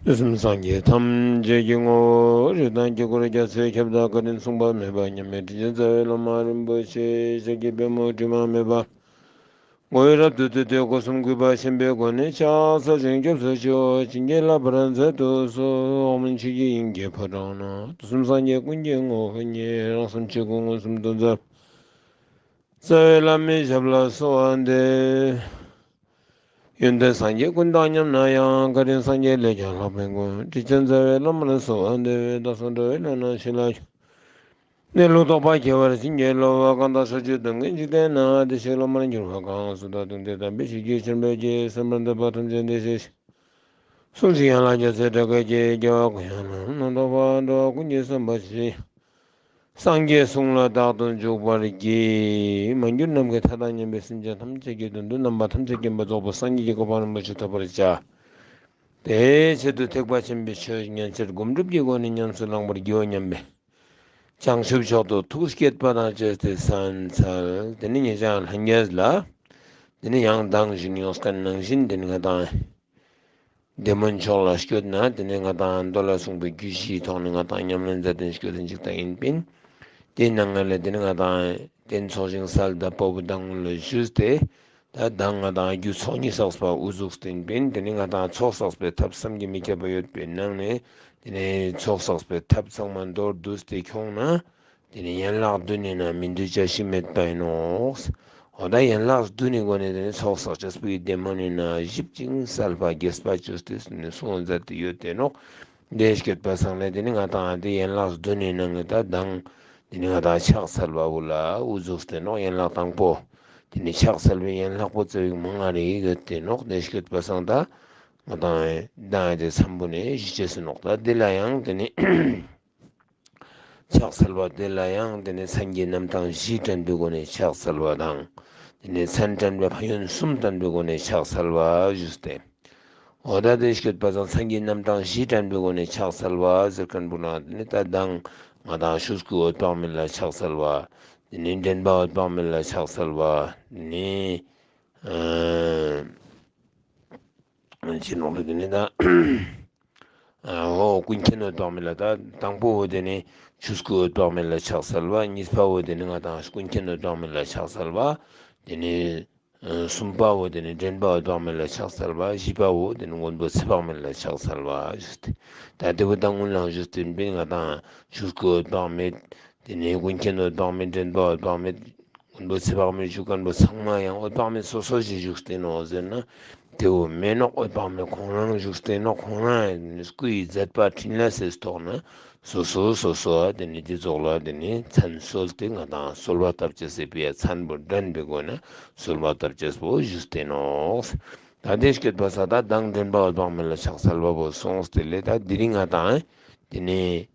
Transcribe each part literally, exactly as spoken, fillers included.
དུས་གསུམ་སངས་རྒྱས་ཐམས་ཅད་ཀྱི་ངོ་བོ་རིགས་དང་དཀྱིལ་འཁོར་རྒྱ་མཚོའི་ཁྱབ་བདག་བཀའ་དྲིན་མཚུངས་པ་མེད་པ་མཉམ་མེད་དྲིན་ཅན་རྩ་བའི་བླ་མ་རིན་པོ་ཆེ་ཤཱཀྱའི་པདྨོ་དྲི་མ་མེད་པ། ངོ་བོས་རབ་ཏུ་བཏུད་དེ་སྒོ་གསུམ་གུས་པ་ཆེན་པོའི་སྒོ་ནས་ཕྱག་འཚལ་ཞིང་སྐྱབས་སུ་མཆིའོ། བྱིན་གྱིས་བརླབ་པར་མཛད་དུ་གསོལ། འོག་མིན་ཆོས་ཀྱི་དབྱིངས་ཀྱི་ཕོ་བྲང་ན། དུས་གསུམ་སངས་རྒྱས་ཀུན་གྱི་ངོ་བོ་ཉིད། རང་སེམས་ཆོས་སྐུ་མངོན་སུམ་དུ་མཛད། རྩ་བའི་བླ་མའི་ཞབས་ལ་གསོལ་བ་འདེབས། ཡོན་ཏན་སངས་རྒྱས་ཀུན་དང་མཉམ་ན་ཡང་། བཀའ་དྲིན་སངས་རྒྱས་ལས་ཀྱང་ལྷག་པའི་མགོན། དྲིན་ཅན་རྩ་བའི་བླ་མར་གསོལ་བ་འདེབས། བདག་སོགས་འགྲོ་བའི་ལམ་སྣ་ཞི་ལ་སྤྱོད། གནས་ལུགས་རྟོགས་པ་སྐྱེ་བར་བྱིན་གྱིས་རློབས། གང་དག་ཕྱོགས་བཅུའི་སྡུག་བསྔལ་འཇིག་རྟེན་ན། བདེ་གཤེགས་སློབ་མར་གྱུར་པ་གང་། སུ་དག་སྟོན་ཏེ་དམ་པའི་ཆོས་ཀྱི་ཆེན་པོའི་རྒྱལ། གསན་པར་འདོད་པ་ཐམས་ཅད་འདིར་གཤེགས་ཤིག། གསུང་ཞིང་ཡན་ལག་རྒྱ་མཚོའི་སྒྲ་སྐད་ཀྱིས། རྒྱལ་བ་ཀུན་དབྱངས་ཀླས་ནས། རྣམ་རྟོག་འཕགས་པ་འགྲོ་བ་ཀུན་གྱི་བསམ་པ་ཇི། སངས་རྒྱས་གསུང་ལ་རྟག་ཏུ་འཇུག་པར་བགྱི། མ་གྱུར་ནམ་མཁའི་མཐའ་དང་མཉམ་པའི་སེམས་ཅན་ཐམས་ཅད་ཀྱི་དོན་དུ་རྣམ་པ་ཐམས་ཅད་མཁྱེན་པ་རྫོགས་པའི་སངས་རྒྱས་ཀྱི་གོ་འཕང་རིན་པོ་ཆེ་ཐོབ་པར་བྱ། དེའི་ཆེད་དུ་ཐེག་པ་ཆེན་པོའི་ཆོས་ཉན་ཕྱིར་སྒོམ་སྒྲུབ་ཀྱི་སྒོ་ནས་ཉམས་སུ་བླང་བར་བགྱིའོ་སྙམ་པའི་བྱང་ཆུབ་མཆོག་ཏུ་ཐུགས་བསྐྱེད་པ་དང་བཅས་ཏེ་གསན་འཚལ། དེ་ནས་ཉེ་ཞའི་ལྷན་རྒྱས་ལ་དེ་ནས་ཡང་མདང་ཞུས་ཡོང་མཁན་ནང་བཞིན་དེ་ནས་ང་དང་བདེ་སྨོན་མཆོག་ལ་སྐྱོད་ན་དེ་ནས་ང་དང་མདོ་ལ་གསུངས་པའི་རྒྱུད་བཞིའི་ཐོག་ནས་ང་དང་ཉམས་ལེན་མཛད་དེ་སྐྱོད་དེ་འཇུག་ད་ཡིན་པིན། དེའི་ནང་ལ་དེ་ནས་ང་དང་རྟེན་ཚོགས་ཞིང་གསལ་གདབ་པ་བོ་མདང་ལ་ཞུས་ཏེ། ད་མདང་ང་དང་རྒྱུ་ཚོགས་གཉིས་བསགས་པ་འུ་ཟུག་བསྟན་པིན། དེ་ནས་ང་དང་ཚོགས་བསགས་པའི་ཐབས་བསམ་གྱིས་མི་ཁྱབ་པ་ཡོད་པའི་ནང་ནས་དེ་ནས་ཚོགས་བསགས་པའི་ཐབས་ཚང་མ་མདོར་བསྡུས་ཏེ་ཁྱོང་ན། དེ་ནས་ཡན་ལག་བདུན་ནི་ནང་མི་འདུ་བྱ་ཞིག་མེད་པ་ཡིན་ནོག། འོ་ད་ཡན་ལག་བདུན་ནི་སྒོ་ནས་དེ་ནས་ཚོགས་བསགས་བྱས་པའི་བདེ་སྨོན་ནི་ནང་ཞིབ་ཅིང་གསལ་བ་རྒྱས་པ་བཅོས་ཏེ་དེ་ནས་གསུངས་མཛད་དེ་ཡོད་དེ་ནོག། དེ་སྐྱོད་པ་སང་ལས་དེ་ནས་ང་དང་དེ་ཡན་ལག་བདུན་ནི་ནང་ནས་ད་མདང་དེ་ནས་ང་དང་ཕྱག་འཚལ་བ་བོ་ལ་འུ་ཟུག་སྟེ་ནོག། ཡན་ལག་དང་པོ། དེ་ནས་ཕྱག་འཚལ་བའི་ཡན་ལག་པོ་ཙེ་བིག་མང་ང་རེ་ཡོད་དེ་ནོག། དེ་སྐྱོད་པ་སང་ད་ང་དང་མདང་དེ་མཚམས་པོ་ནས་ཞུ་ཅེས་ཡིན་ནོག། ད་དེ་ལ་ཡང་དེ་ནས་ཕྱག་འཚལ་བ་དེ་ལ་ཡང་དེ་ནས་མཚན་གྱི་རྣམ་གྲངས་བཞི་དྲན་པའི་སྒོ་ནས་ཕྱག་འཚལ་བ་དང་། དེ་ནས་མཚན་དྲན་པའི་ཕན་ཡོན་གསུམ་དྲན་པའི་སྒོ་ནས་ཕྱག་འཚལ་བ་ཞུས་ཏེ། འོ་ད་དེ་སྐྱོད་པ་སང་མཚན་གྱི་རྣམ་གྲངས་བཞི་དྲན་པའི་སྒོ་ནས་ཕྱག་འཚལ་བ་ཟེར་མཁན་པོ་ན་དེ་ནས་ད་མདང་ང་དང་ཆོས་སྐུའི་འོད་དཔག་མེད་ལ་ཕྱག་འཚལ་བ། དེ་ནས་འདྲེན་པ་འོད་དཔག་མེད་ལ་ཕྱག་འཚལ་བ། དེ་ནས་ཨ་ཅི་ནོག་ལེ། དེ་ནས་ད་འོ་ཀུན་མཁྱེན་འོད་དཔག་མེད་ལ་ད་དང་པོ་བོ་དེ་ནས་ཆོས་སྐུ་འོད་དཔག་མེད་ལ་ཕྱག་འཚལ་བ། གཉིས་པ་བོ་དེ་ནས་ང་དང་ཀུན་མཁྱེན་འོད་དཔག་མེད་ལ་ཕྱག་འཚལ་བ། དེ་ནས་ཨ་གསུམ་པ་བོ་དེ་ནས་འདྲེན་པ་འོད་དཔག་མེད་ལ་ཕྱག་འཚལ་བ། བཞི་པ་བོ་དེ་ནས་མགོན་པོ་ཚེ་དཔག་མེད་ལ་ཕྱག་འཚལ་བ་ཞུས་ཏེ། ད་དེ་བོ་ད་སྔོན་ལ་ཞུས་ཏེ་ཡིན་པིན། ང་དང་ཆོས་སྐུ་འོད་དཔག་མེད། དེ་ནས་ཀུན་མཁྱེན་འོད་དཔག་མེད། འདྲེན་པ་འོད་དཔག་མེད། མགོན་པོ་ཚེ་དཔག་མེད་ཞུ་མཁན་པོ་ཚང་མ་ཡང་འོད་དཔག་མེད་སོ་སོ་ཞིག་བཞུགས་ཏེ་ནོག་ཟེར་ན། དེ་བོ་མེན་ནོག། འོད་དཔག་མེད་ཁོང་རང་བཞུགས་ཏེ་ནོག། ཁོང་རང་སྐུ་ཡི་མཛད་པ་འཕྲིན་ལས་སི་ཐོག་ནས་སོ་སོ་སོ་སོ་དེ་ནས་དེ་ཚོགས་ལ་དེ་ནས་མཚན་གསོལ་ཏེ་ང་དང་གསོལ་བ་བཏབ་ཅེས་སི་ཕི་ཡ་མཚན་པོ་འདྲེན་པའི་སྒོ་ནས་གསོལ་བ་བཏབ་ཅེས་པོ་ཞུས་ཏེ་ནོག། ད་དེ་སྐྱོད་པ་སང་ད་མདང་འདྲེན་པ་འོད་དཔག་མེད་ལ་ཕྱག་འཚལ་བ་བོ་སོང་སྟེ་ལས་ད་དེ་རིང་ང་དང་དེ་ནས་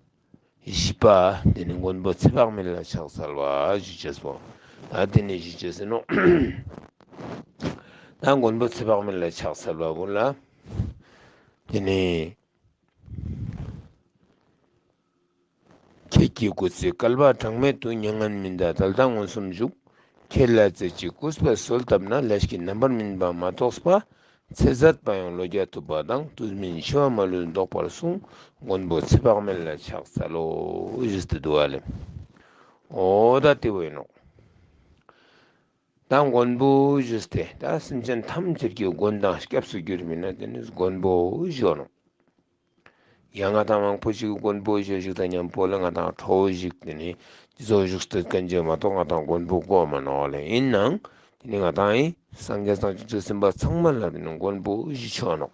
བཞི་པ་དེ་ནས་མགོན་པོ་ཚེ་དཔག་མེད་ལ་ཕྱག་འཚལ་བ་ཞུ་ཅེས་པོ། ད་དེ་ནས་ཞུ་ཅེས་ཡིན་ནོག། ད་མགོན་པོ་ཚེ་དཔག་མེད་ལ་ཕྱག་འཚལ་བ་བོ་ལ་དེ་ནས་ཁྱེད་ཀྱི་སྐུ་ཚེ་བསྐལ་པ་གྲངས་མེད་དུ། མྱ་ངན་མི་འདའ་ད་ལྟ་མངོན་སུམ་བཞུགས། ཁྱེད་ལ་རྩེ་གཅིག་གུས་པས་གསོལ་བཏབ་ན། ལས་ཀྱི་རྣམ་པར་སྨིན་པ་མ་གཏོགས་པ། ཚེ་ཟད་པ་ཡང་ལོ་བརྒྱ་ཐུབ་པ་དང་། དུས་མིན་འཆི་བ་མ་ལུས་བཟློག་པར་གསུངས། མགོན་པོ་ཚེ་དཔག་མེད་ལ་ཕྱག་འཚལ་ལོ་ཞུས་ཏེ་འདུག་པ་ལེ། འོ་ད་དེ་བོ་ཡིན་ནོག། ད་མགོན་པོ་ཞུས་ཏེ་ད་སེམས་ཅན་ཐམས་ཅད་ཀྱི་མགོན་དང་སྐྱབས་སུ་གྱུར་མི་ན་དེ་ནི་མགོན་པོ་ཞུ་ནོག། ཡང་ང་དང་མང་པོ་ཞིག་མགོན་པོ་ཞུ་ཞིག་དང་མཉམ་པོ་ལ་ང་དང་ཁྲོ་བོ་ཞིག་དེ་ནི་དེ་ཚོ་བཞུགས་སྟེ་ཀན་ཅེ་མ་གཏོགས་ང་དང་མགོན་པོ་གོ་མ་ནོག་ལེ། ཡིན་ནའང་དེ་ནི་ང་དང་ཡིན་སངས་རྒྱས་དང་བྱང་ཆུབ་སེམས་དཔའ་ཚང་མ་ལ་དེ་ནི་མགོན་པོ་ཞུ་ཆོག་ནོག།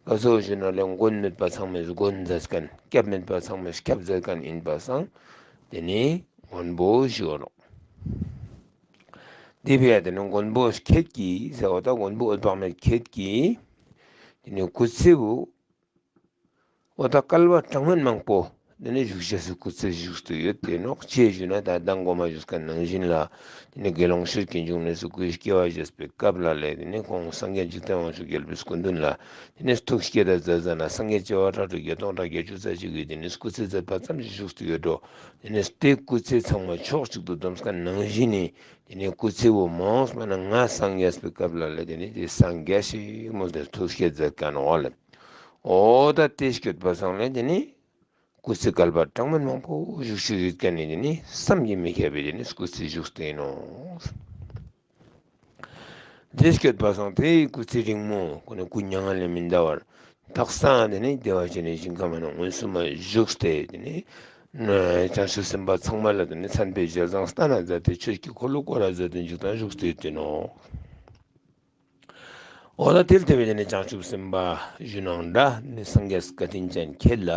ག་ཚོད་ཞུ་ན་ལེ་མགོན་མེད་པ་ཚང་མས་མགོན་མཛད་མཁན། སྐྱབས་མེད་པ་ཚང་མས་སྐྱབས་མཛད་མཁན་ཡིན་པ་སང་དེ་ནི་མགོན་པོ་ཞུ་ནོག། དེ་བས་དེ་ནི་མགོན་པོ་ཁྱེད་ཀྱི་ཟེར་བ་ད་མགོན་པོ་འོད་དཔག་མེད་ཁྱེད་ཀྱི་དེ་ནི་སྐུ་ཚེ་བོ་འོ་ད་བསྐལ་པ་གྲངས་མེད་མང་པོ་དེ་ནི་བཞུགས་ཤེས་སི་སྐུ་ཚེ་བཞུགས་ཏེ་ཡོད་དེ་ནོག། ཅི་ཞུ་ན་ད་མདང་གོ་མ་ཞུས་མཁན་ནང་བཞིན་ལ་དེ་ནི་དགེ་སློང་ཤེར་གྱི་འབྱུང་གནས་སུ་སྐུའི་སྐྱེ་བ་བཞེས་པའི་སྐབས་ལ་ལས་དེ་ནི་ཁོང་སངས་རྒྱས་འཇིག་རྟེན་དབང་ཕྱུག་རྒྱལ་པོའི་སྐུ་མདུན་ལ་དེ་ནི་ཐུགས་བསྐྱེད་ད་མཛད་ཟ་ན་སངས་རྒྱས་བྱེ་བ་ཕྲག་དྲུག་བརྒྱ་སྟོང་ཕྲག་བརྒྱད་ཅུ་རྩ་གཅིག་གིས་དེ་ནི་སྐུ་ཚེ་མཛད་པ་ཙམ་ཞིག་བཞུགས་ཏེ་ཡོད་འགྲོ། དེ་ནི་དེ་སྐུ་ཚེ་ཚང་མ་ཕྱོགས་གཅིག་ཏུ་བསྡོམས་མཁན་ནང་བཞིན་ནི་དེ་ནི་སྐུ་ཚེ་བོ་མོངས་མ་ན་ང་སངས་རྒྱས་པའི་སྐབས་ལ་ལས་དེ་ནི་དེ་སངས་རྒྱས་ཤིག་མོལ་ཏེ་ཐུགས་བསྐྱེད་མཛད་མཁན་འོ་ལེ། འོ་ད་དེ་སྐྱོད་པ་སང་ལས་དེ་ནི་སྐུ་ཚེ་བསྐལ་པ་གྲངས་མེད་མང་པོ་བཞུགས་ཤིག་ཡོད་མཁན་ནི་དེ་ནི་བསམ་གྱིས་མི་ཁྱབ་པའི་དེ་ནི་སྐུ་ཚེ་བཞུགས་ཏེ་ཨིན་ནོག། དེ་སྐྱོད་པ་སང་དེའི་སྐུ་ཚེ་རིང་མོ་ཁོ་ནི་སྐུ་མྱ་ངན་ལས་མི་འདའ་བར་དག་སང་དེ་ནི་བདེ་བ་ཅན་ནི་ཞིང་ཁམས་ནང་མངོན་སུམ་བཞུགས་ཏེ་དེ་ནི་བྱང་ཆུབ་སེམས་དཔའ་ཚང་མ་ལ་དེ་ནི་མཚན་དཔེའི་ཞལ་བཟང་བསྟན་ན་མཛད་དེ་ཆོས་ཀྱི་འཁོར་ལོ་བསྐོར་ར་མཛད་དེ་འཇུག་དང་བཞུགས་ཏེ་ཡོད་དེ་ནོག། འོ་ད་དེ་ལྟ་བུའི་དེ་ནི་བྱང་ཆུབ་སེམས་དཔའ་ཞུ་ནང་འདྲ་ནི་སངས་རྒྱས་བཀའ་དྲིན་ཅན་ཁྱེད་ལ་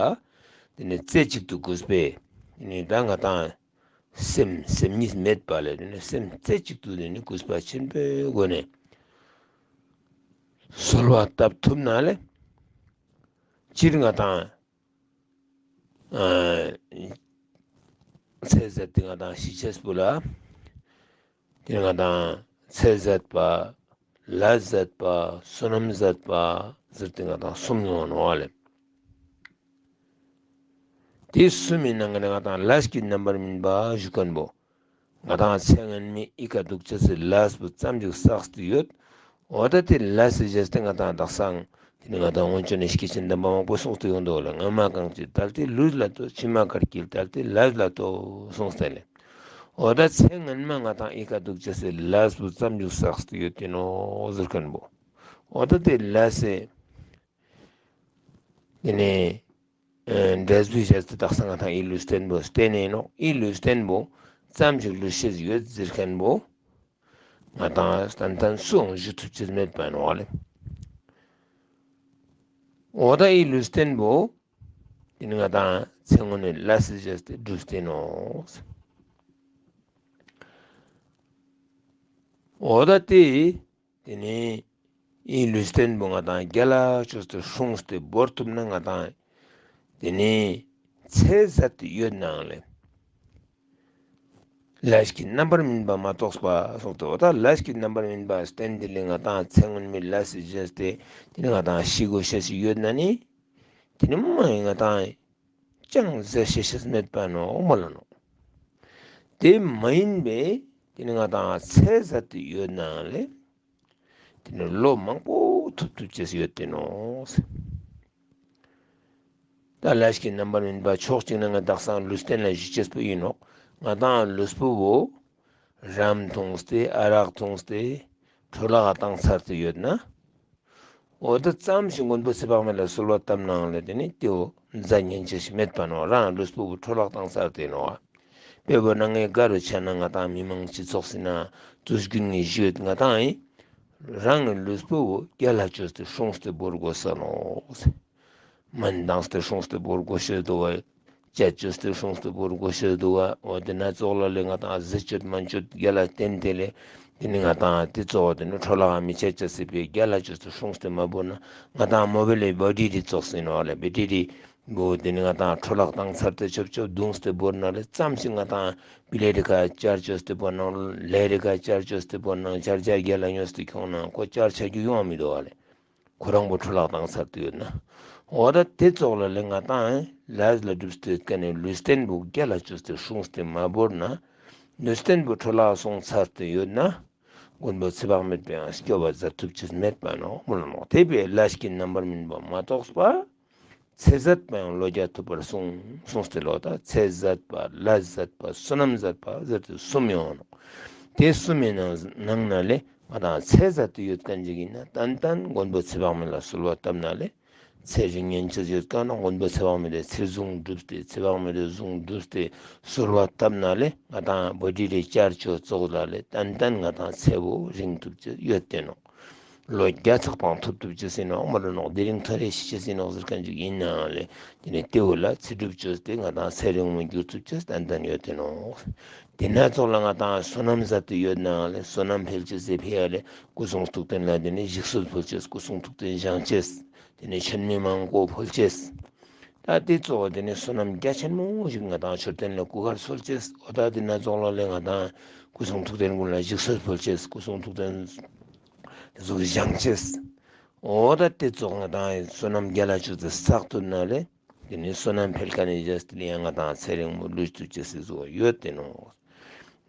དེ་ནི་རྩེ་གཅིག་ཏུ་གུས་པས་དེ་ནི་ད་ང་དང་སེམས་སེམས་ཉིད་མེད་པ་ལས་དེ་ནི་སེམས་རྩེ་གཅིག་ཏུ་དེ་ནི་གུས་པ་ཆེན་པོའི་སྒོ་ནས་གསོལ་བ་བཏབ་ཐུབ་ན་ལས་སྤྱིར་ང་དང་ཨ་ཚེ་ཟད་དེ་ང་དང་ཤི་ཅེས་པོ་ལ་དེ་ང་དང་ཚེ་ཟད་པ་ལས་ཟད་པ་བསོད་ནམས་ཟད་པ་ཟེར་ཏེ་ང་དང་གསུམ་ཡོང་ནོག་ལེ། དེ་གསུམ་མི་ནང་ནས་ང་དང་ལས་ཀྱི་རྣམ་པར་སྨིན་པ་ཞུ་མཁན་པོ་ང་དང་ཚེ་སྔན་མའི་ཨི་ཀ་འདུག་ཅེས་སི་ལས་པོ་ཙམ་ཞིག་བསགས་ཏེ་ཡོད། འོ་ད་དེ་ལས་སི་བྱས་ཏེ་ང་དང་དག་སང་དེ་ནི་ང་དང་སྔོན་བྱོན་ནི་སྐྱེས་ཆེན་དམ་པ་མང་པོ་གསུངས་ཏེ་ཡོང་དོ་ལེ། སྔ་མ་གང་ཞིག་དལ་ཏེ་ལུས་ལ་ལྟོས། ཕྱི་མ་གར་སྐྱེས་དལ་ཏེ་ལས་ལ་ལྟོས་གསུངས་ཏེ་ལེ། འོ་ད་ཚེ་སྔན་མ་ང་དང་ཨི་ཀ་འདུག་ཅེས་སི་ལས་པོ་ཙམ་ཞིག་བསགས་ཏེ་ཡོད་དེ་ནོག་ཟེར་མཁན་པོ། འོ་ད་དེ་ལས་སི་དེ་ནི་ཨ་འབྲས་བུ་བྱས་ཏེ་དག་སང་ང་དང་ཨི་ལུས་རྟེན་པོ་བསྟན་ནས་ནོག། ཨི་ལུས་རྟེན་པོ་ཙམ་ཞིག་ལུས་ཤེས་ཡོད་ཟེར་མཁན་པོ་ང་དང་ཏན་ཏན་སུའང་ཞུ་ཐུབ་ཅེས་མེད་པ་ནོག་ལེ། འོ་ད་ཨི་ལུས་རྟེན་པོ་དེ་ནི་ང་དང་ཚེ་སྔོན་ནི་ལས་སི་བྱས་ཏེ་གྲུབ་སྟེ་ནོག། འོ་ད་དེ་དེ་ནི་ཨི་ལུས་རྟེན་པོ་ང་དང་རྒྱལ་ལ་བཅོས་ཏེ་སྲུངས་ཏེ་བོར་ཐུབ་ན་ང་དང་དེ་ནི་ཚེ་ཟད་དེ་ཡོད་ནའང་ལེ། ལས་ཀྱི་རྣམ་པར་སྨིན་པ་མ་གཏོགས་པ་གསུངས་ཏེ། འོ་ད་ལས་ཀྱི་རྣམ་པར་སྨིན་པ་བསྟན་ཏེ་ལེ་ང་དང་ཚེ་སྔོན་མའི་ལས་སི་བྱས་ཏེ་དེ་ནི་ང་དང་ཤི་དགོས་ཤེས་ཤིག་ཡོད་ན་ནི་དེ་ནི་མ་ཡིན་ང་དང་ཅང་ཟེར་ཤེས་ཤེས་མེད་པ་ནོག་མ་ལ་ནོག། དེ་མ་ཡིན་པའི་དེ་ནི་ང་དང་ཚེ་ཟད་དེ་ཡོད་ནའང་ལེ། དེ་ནི་ལོ་མང་པོ་ཐུབ་ཐུབ་ཅེས་ཡོད་དེ་ནོག། ད་ལས་ཀྱི་རྣམ་པར་སྨིན་པ་ཕྱོགས་གཅིག་ནས་ང་དག་སང་ལུས་རྟེན་ལ་ཞུ་ཅེས་པོ་ཡིན་ནོག། ང་དང་ལུས་པོ་བོ་རམ་འཐུངས་ཏེ་ཨ་རག་འཐུངས་ཏེ་འཕྲོ་བརླག་བཏང་ཚར་ཏེ་ཡོད་ན། འོ་དེ་ཙམ་ཞིག་མགོན་པོ་ཚེ་དཔག་མེད་ལ་གསོལ་བ་བཏབ་ནའང་ལེ་དེ་ནི་དེ་བོ་མཛའ་ཉན་ཅེས་ཤིག་མེད་པ་ནོག། རང་ལུས་པོ་བོ་འཕྲོ་བརླག་བཏང་ཚར་ཏེ་ནོག། དཔེ་བོ་ན་ངའི་ག་རུ་ཆ་ན་ང་དང་མི་མང་སྤྱི་ཚོགས་སི་ནང་དུས་རྒྱུན་ནི་ཞུས་ང་དང་ཨིན། རང་གི་ལུས་པོ་བོ་རྒྱལ་ལ་བཅོས་ཏེ་སྲུངས་ཏེ་བོར་དགོས་ས་ནོག། སྨན་བཏང་སྟེ་སྲུངས་ཏེ་བོར་དགོས་ཤེས་འདུག་བ། ལྕག་བཅོས་ཏེ་སྲུངས་ཏེ་བོར་དགོས་ཤེས་འདུག་བ། འོ་དེ་ན་ཙོགས་ལ་ལེ་ང་དང་ཟས་སྤྱོད་སྨན་སྤྱོད་རྒྱལ་ལ་བསྟེན་ཏེ་ལེ། དེ་ནི་ང་དང་དེ་ཙོགས་དེ་ནི་འཕྲོ་བརླག་མི་ཆ་ཅེས་སི་ཕིའ་རྒྱལ་ལ་བཅོས་ཏེ་སྲུངས་ཏེ་མ་བོར་ན་ང་དང་མོ་བེལ་ལི་བེ་ཊི་རི་ཙོགས་ཨིན་ནོག་ལེ། བེ་ཊི་རི་བོ་དེ་ནི་ང་དང་འཕྲོ་བརླག་བཏང་ཚར་ཏེ་ཆོབ་ཆོབ་བརྡུངས་ཏེ་བོར་ན་ལེ་ཙམ་ཞིག་ང་དང་པི་ལེ་རི་ཀ་ཅར་བཅོས་ཏེ་བོར་ན་ལེ་རི་ཀ་ཅར་བཅོས་ཏེ་བོར་ན་ཅར་ཅར་རྒྱལ་ལ་ཉོས་ཏེ་ཁྱོང་ན་ཁོ་ཅར་ཆ་རྒྱུ་ཡོང་མི་འདུག་བ་ལེ། ཁོ་རང་པོ་འཕྲོ་བརླག་བཏང་ཚར་ཏེ་ཡོད་ན། འོ་ད་དེ་ཙོགས་ལ་ལེ་ང་དང་ལས་ལ་གྲུབ་སྟེ་ཡོད་མཁན་ནི་ལུས་རྟེན་པོ་རྒྱལ་ལ་བཅོས་ཏེ་སྲུངས་ཏེ་མ་བོར་ན། ལུས་རྟེན་པོ་འཕྲོ་བརླག་སོང་ཚར་ཏེ་ཡོད་ན། མགོན་པོ་ཚེ་དཔག་མེད་པའང་སྐྱོབ་པ་མཛད་ཐུབ་ཅེས་མེད་པ་ནོག་མོལ་ནོག། དེ་བས་ལས་ཀྱི་རྣམ་པར་སྨིན་པ་མ་གཏོགས་པ། ཚེ་ཟད་པའང་བློ་རྒྱ་ཐུབ་པར་གསུངས། གསུངས་ཏེ་ལོ་ད་ཚེ་ཟད་པ་ལས་ཟད་པ་བསོད་ནམས་ཟད་པ་ཟེར་ཏེ་གསུམ་ཡོང་ནོག། དེ་གསུམ་མི་ནང་ནང་ན་ལེ་ང་དང་ཚེ་ཟད་དེ་ཡོད་མཁན་ཅིག་ཨིན་ན་ཏན་ཏན་མགོན་པོ་ཚེ་དཔག་མེད་ལ་གསོལ་བ་བཏབ་ན་ལེ་ཚེ་རིང་ཉན་ཅེས་ཡོད་མཁན་ནོག། མགོན་པོ་ཚེ་དཔག་མེད་ལ་ཚེ་གཟུངས་བསྒྲུབས་ཏེ་ཚེ་དཔག་མེད་ལ་གཟུངས་བསྒྲུབས་ཏེ་གསོལ་བ་བཏབ་ན་ལེ་ང་དང་བེ་ཊི་རི་ཅར་བཅོས་ཙོགས་ལ་ལེ་ཏན་ཏན་ང་དང་ཚེ་བོ་རིང་ཐུབ་ཅེས་ཡོད་དེ་ནོག། ལོ་བརྒྱ་ཚག་པའང་ཐུབ་ཐུབ་ཅེས་ཨིན་ནོག་མ་ལོ་ནོག། དེ་རིང་ཐོ་རེ་ཤི་ཅེས་ཨིན་ནོག་ཟེར་མཁན་ཅིག་ཨིན་ནའང་ལེ། དེ་ནི་དེ་བོ་ལ་ཚེ་སྒྲུབ་བཅོས་ཏེ་ང་དང་ཚེ་རིང་མོ་འགྱུར་ཐུབ་ཅེས་ཏན་ཏན་ཡོད་དེ་ནོག། དེ་ན་ཙོགས་ལ་ང་དང་བསོད་ནམས་ཟད་དེ་ཡོད་ནའང་ལེ་བསོད་ནམས་འཕེལ་ཅེས་སི་ཕིའ་ལེ་སྐུ་གསུང་ཐུགས་རྟེན་ལ་དེ་ནི་ཞིག་གསོ་ཕུལ་ཅེས་སྐུ་གསུང་ཐུགས་རྟེན་བཞེངས་ཅེས་དེ་ནི་ཆེན་མོ་མང་པོ་ཕུལ་ཅེས། ད་དེ་ཙོགས་དེ་ནི་བསོད་ནམས་རྒྱ་ཆེན་མོ་ཞིག་ང་དང་མཆོད་རྟེན་ལ་སྐུ་གར་གསོལ་ཅེས། འོ་ད་དེ་ན་ཙོགས་ལ་ལེ་ང་དང་སྐུ་གསུང་ཐུགས་རྟེན་ཀུན་ལ་ཞིག་གསོ་ཕུལ་ཅེས་སྐུ་གསུང་ཐུགས་རྟེན་དེ་ཙོགས་བཞེངས་ཅེས། འོ་ད་དེ་ཙོགས་ང་དང་བསོད་ནམས་རྒྱལ་ལ་བཅོས་ཏེ་བསགས་ཐུབ་ན་ལེ། དེ་ནི་བསོད་ནམས་འཕེལ་མཁན་ནི་རྗེས་དེ་ལེ་ཡང་ང་དང་ཚེ་རིང་མོ་ལུས་ཐུབ་ཅེས་སི་བཟོ་ཡོད་དེ་ནོག།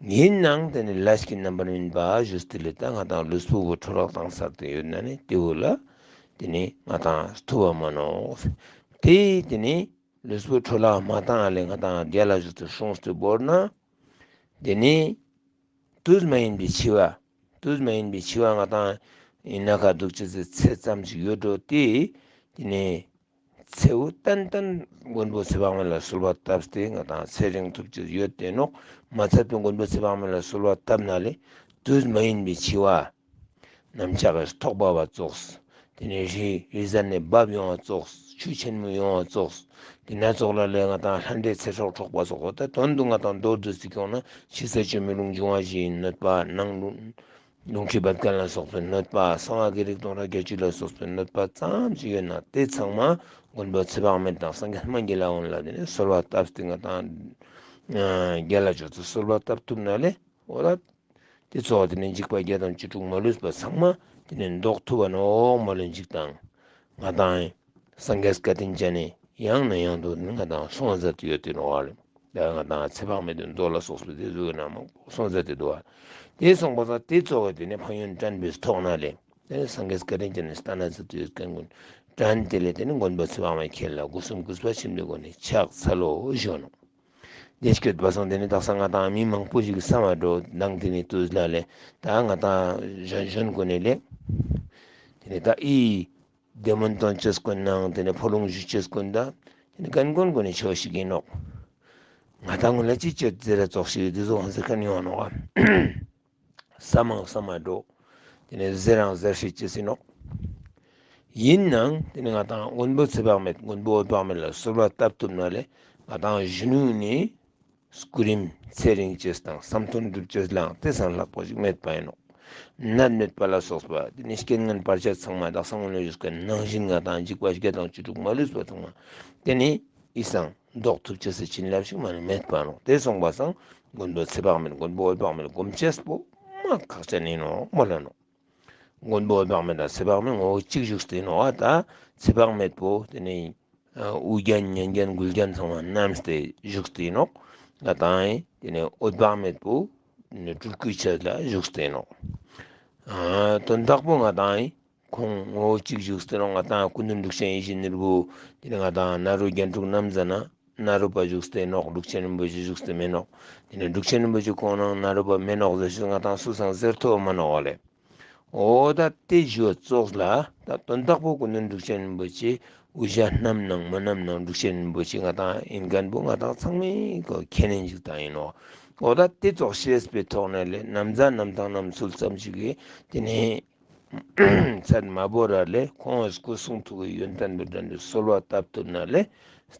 ཨིན་ནའང་དེ་ནི་ལས་ཀྱི་རྣམ་པར་སྨིན་པ་ཞུས་ཏེ་ལེ་ད་ང་དང་ལུས་པོ་བོ་འཕྲོ་བརླག་བཏང་ཚར་ཏེ་ཡོད་ན་ནི་དེ་བོ་ལ་ དེ་ནི་ང་ཏང་ཐུབ་པ་མ་ནོག། དེ་དེ་ནི་ལུས་པོ་འཕྲོ་བརླག་མ་བཏང་ང་ལེ་ང་ཏང་རྒྱལ་ལ་ཞུགས་ཏེ་སོང་སྟེ་བོར་ན། དེ་ནི་དུས་མ་ཡིན་པའི་འཆི་བ། དུས་མ་ཡིན་པའི་འཆི་བ་ང་ཏང་ཡིན་ན་ཁ་འདུག་ཅེས་སི་ཚེ་ཙམ་ཞིག་ཡོད་འགྲོ་དེ། དེ་ནི་ཚེ་བོ་ཏན་ཏན་མགོན་པོ་ཚེ་དཔག་མེད་ལ་གསོལ་བ་བཏབ་སྟེ་ང་ཏང་ཚེ་རིང་ཐུབ་ཅེས་ཡོད་དེ་ནོག། མ་ཚད་པའི་མགོན་པོ་ཚེ་དཔག་མེད་ལ་གསོལ་བ་བཏབ་ན་ལེ་དུས་མ་ཡིན་པའི་འཆི་བ། གནམ་ལྕགས་ཀྱི་ཐོག་བབས་པ་ཙོགས། དེ་ནས་རི་རི་གཟར་ནས་འབབ་ཡོང་བ་ཙོགས། ཆུ་ཆེན་མོ་ཡོང་བ་ཙོགས། དེ་ན་ཙོགས་ལ་ལས་ང་ཏང་ལྷ་འདྲེ་ཚེ་སྲོག་འཕྲོག་པ་ཙོགས། ད་དོན་དུ་ང་ཏང་མདོར་བསྡུས་ཏེ་ཁྱོང་ན་ཕྱི་ས་བཅུད་མེད་རླུང་འབྱུང་བ་བཞིའི་གནོད་པ། ནང་རླུང་རླུང་མཁྲིས་བད་ཀན་ལ་སོགས་པའི་གནོད་པ། གསང་བ་བགེགས་རིགས་སྟོང་ཕྲག་བརྒྱད་ཅུ་ལ་སོགས་པའི་གནོད་པ་ཙམ་ཞིག་ཡོད་ན་དེ་ཚང་མ་མགོན་པོ་ཚེ་དཔག་མེད་དང་སངས་རྒྱས་སྨན་གྱི་ལྷ་ཀུན་ལ་དེ་ནས་གསོལ་བ་བཏབ་སྟེ་ང་ཏང་རྒྱལ་ལ་ཞུགས་ཏེ་གསོལ་བ་བཏབ་ཐུབ་ན་ལེ། འོ་ད། དེ་ཚོགས་དེ་ནི་འཇིགས་པ་བརྒྱད་དང་བཅུ་དྲུག་མ་ལུས་པ་ཚང་མ་དེ་ནི་བཟློག་ཐུབ་པ་ནོག་མ་ལུས་འཇིགས་དང་། ང་ཏང་སངས་རྒྱས་བཀའ་དྲིན་ཅན་ནི་ཡང་ནས་ཡང་དུ་ནི་ང་ཏང་སོང་མཛད་དེ་ཡོད་དེ་ནོག་ཨ་ལེ། ད་ང་ཏང་ཚེ་དཔག་མེད་དུ་མདོ་ལ་སོགས་པའི་དེ་ཟུག་ན་མང་པོ་སོང་མཛད་དེ་འདུག་ཨ། དེ་སོང་པ་ས་དེ་ཚོགས་དེ་ནི་ཕན་ཡོན་དྲན་པའི་ཐོག་ན་ལེ། དེ་ནི་སངས་རྒྱས་བཀའ་དྲིན་ཅན་ནི་སྟན་ན་མཛད་དེ་ཡོད་མཁན་ཀུན་དྲན་དེ་ལེ་དེ་ནི་མགོན་པོ་ཚེ་དཔག་མེད་ཁྱེད་ལ་སྒོ་གསུམ་གུས་པ་ཆེན་པོའི་སྒོ་ནས་ཕྱག་འཚལ་ལོ་ཞུ་ནོག། དེ་སྐྱོད་པ་སང་དེ་ནི་དག་ས་ང་ཏང་མི་མང་པོ་ཞིག་བསམ་པ་འགྲོ་དང་དེ་ནི་དུས་ལ་ལེ་ད་ང་ཏང་གཞོན་གཞོན་ཀུན་ནི་ལེ། དེ་ནི་ད་ཨི་བདེ་སྨོན་འདོན་ཅེས་ཀུན་ནང་དེ་ནི་ཕོ་ལུང་ཞུ་ཅེས་ཀུན་ད་དེ་ནི་རྒན་རྒོན་ཀུན་ནི་ཆོས་ཤིག་ཡིན་ནོག། ང་ཏང་ཀུན་ལ་ཅི་ཅོ་ཟེར་ར་ཙོགས་ཤིག་དེ་ཟུག་ཧང་ཟེར་མཁན་ཡོང་ནོག། ས་མང་ས་མ་འགྲོ། དེ་ནས་ཟེར་རང་ཟེར་ཤེས་ཅི་ཟེར་ནོག། ཡིན་ནའང་དེ་ནས་ང་ཏང་མགོན་པོ་ཚེ་དཔག་མེད་མགོན་པོ་འོད་དཔག་མེད་ལ་གསོལ་བ་བཏབ་ཐུབ་ན་ལེ་ང་ཏང་གཞོན་ནུ་ནི་སྐུ་རིམ་ཚེ་རིང་ཅེས་དང་བསམ་དོན་འགྲུབ་ཅེས་ལའང་དེ་སང་ལྷག་པ་ཞིག་མེད་པ་ཡིན་ནོག། ནད་མེད་པ་ལ་སོགས་པ་དེ་ནས་རྐྱེན་ངན་བར་ཆད་ཚང་མ་དག་ས་སྔོན་ལ་ཞུས་མཁན་ནང་བཞིན་ང་ཏང་འཇིགས་པ་བརྒྱད་དང་བཅུ་དྲུག་མ་ལུས་པ་ཚང་མ་དེ་ནས་ཨི་སང་བཟློག་ཐུབ་ཅེས་སི་བྱིན་རླབས་ཤིག་མ་ནི་མེད་པ་ནོག། དེ་སོང་པ་སང་མགོན་པོ་ཚེ་དཔག་མེད་མགོན་པོ་འོད་དཔག་མེད་སྒོམ་ཅེས་པོ་མ་ཁག་ཅན་ཡིན་ནོག་མོལ་ལ་ནོག། མགོན་པོ་འོད་དཔག་མེད་དང་ཚེ་དཔག་མེད་ངོ་བོ་གཅིག་བཞུགས་ཏེ་ཡིན་ནོག། ཨ་ད་ཚེ་དཔག་མེད་པོ་དེ་ནི་དབུ་རྒྱན་སྙན་རྒྱན་མགུལ་རྒྱན་ཚང་མ་བསྣམས་ཏེ་བཞུགས་ཏེ་ཡིན་ནོག། ང་ཏང་ཡིན་དེ་ནི་འོད་དཔག་མེད་པོ་ནི་སྤྲུལ་སྐུའི་ཆས་ལ་བཞུགས་ཏེ་ཡིན་ནོག། ཨ་དོན་དག་པོ་ང་ཏང་ཡིན། ཁོང་ངོ་བོ་གཅིག་བཞུགས་ཏེ་ནོག། ང་ཏང་སྐུ་མདུན་འབྲུག་ཆེན་ཡིད་བཞིན་ནོར་བུ། དེ་ནི་ང་ཏང་ནཱ་རོ་རྒྱན་དྲུག་རྣམ་ཟེར་ན་ནཱ་རོ་པ་བཞུགས་ཏེ་ནོག། འབྲུག་ཆེན་རིན་པོ་ཆེ་བཞུགས་ཏེ་མེད་ནོག། དེ་ནི་འབྲུག་ཆེན་རིན་པོ་ཆེ་ཁོང་ནང་ནཱ་རོ་པ་མེད་ནོག་ཟེར་ཞིག་ང་ཏང་སུ་སང་ཟེར་ཐུབ་མ་ནོག་ལེ། འོ་ད་དེ་ཞུ་ཙོགས་ལ་ད་དོན་དག་པོ་སྐུ་མདུན་འབྲུག་ཆེན་རིན་པོ་ཆེ་དབུ་ཞྭ་བསྣམས་ནང་མ་བསྣམས་ནང་འབྲུག་ཆེན་རིན་པོ་ཆེ་ང་ཏང་ཡིན་མཁན་པོ་ང་ཏང་ཚང་མས་ཁོ་ཁས་ལེན་ཞིག་ཏང་ཡིན་ནོག། འོ་ད་དེ་ཙོགས་ཤེས་པའི་ཐོག་ནས་ལེ་ནམ་ཟླ་གནམ་ཐང་གནམ་ཚུལ་ཙམ་ཞིག་གིས་དེ་ནི། ཚད་མ་བོར་ར་ལེ་ཁོང་གི་སྐུ་གསུང་ཐུགས་ཀྱི་ཡོན་ཏན་པོ་དྲན་ཏེ་གསོལ་བ་བཏབ་ཐུབ་ན་ལེ།